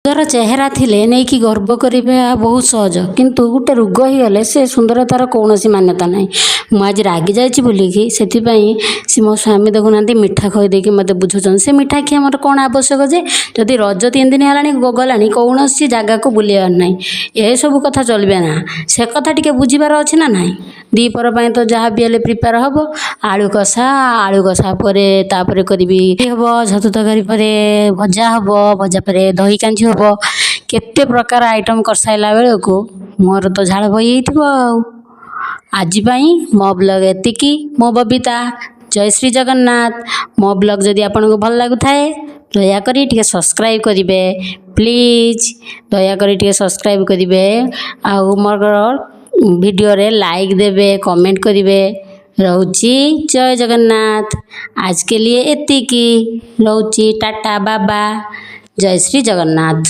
ସୁନ୍ଦର ଚେହେରା ଥିଲେ ନେଇକି ଗର୍ବ କରିବା ବହୁତ ସହଜ, କିନ୍ତୁ ଗୋଟେ ରୋଗ ହୋଇଗଲେ ସେ ସୁନ୍ଦରତାର କୌଣସି ମାନ୍ୟତା ନାହିଁ। ମୁଁ ଆଜି ରାଗି ଯାଇଛି ବୋଲିକି ସେଥିପାଇଁ ସେ ମୋ ସ୍ୱାମୀ ଦେଖୁନାହାନ୍ତି, ମିଠା ଖୁଆଇ ଦେଇକି ମୋତେ ବୁଝାଉଛନ୍ତି। ସେ ମିଠା ଖିଆ ମୋର କ'ଣ ଆବଶ୍ୟକ ଯେ? ଯଦି ରଜ 3 ଦିନ ହେଲାଣି ଗଲାଣି, କୌଣସି ଜାଗାକୁ ବୁଲିବାର ନାହିଁ, ଏସବୁ କଥା ଚଳିବେ ନା, ସେ କଥା ଟିକେ ବୁଝିବାର ଅଛି ନା ନାହିଁ? ଦ୍ୱିପହର ପାଇଁ ତ ଯାହା ବି ହେଲେ ପ୍ରିପେୟାର ହେବ। ଆଳୁ କଷା, ଆଳୁ କଷା ପରେ ତାପରେ କରିବି ହେବ ଛତୁ ତରକାରୀ, ପରେ ଭଜା ହେବ, ଭଜା ପରେ ଦହି କାଞ୍ଜି ହେବ। କେତେ ପ୍ରକାର ଆଇଟମ୍ କରିସାରିଲା ବେଳକୁ ମୋର ତ ଝାଳ ବୋହି ଯାଇଥିବ। ଆଉ ଆଜି ପାଇଁ ମୋ ବ୍ଲଗ୍ ଏତିକି। ମୁଁ ବବିତା, ଜୟ ଶ୍ରୀ ଜଗନ୍ନାଥ। ମୋ ବ୍ଲଗ୍ ଯଦି ଆପଣଙ୍କୁ ଭଲ ଲାଗୁଥାଏ, ଦୟାକରି ଟିକେ ସବସ୍କ୍ରାଇବ୍ କରିବେ ପ୍ଲିଜ୍। ଦୟାକରି ଟିକେ ସବସ୍କ୍ରାଇବ୍ କରିବେ ଆଉ ମୋର ଭିଡ଼ିଓରେ ଲାଇକ୍ ଦେବେ, କମେଣ୍ଟ କରିବେ। ରହୁଛି, ଜୟ ଜଗନ୍ନାଥ। ଆଜ୍ କେ ଲିଏ ଏତିକି, ରହୁଛି। ଟାଟା, ବାବା, ଜୟ ଶ୍ରୀ ଜଗନ୍ନାଥ।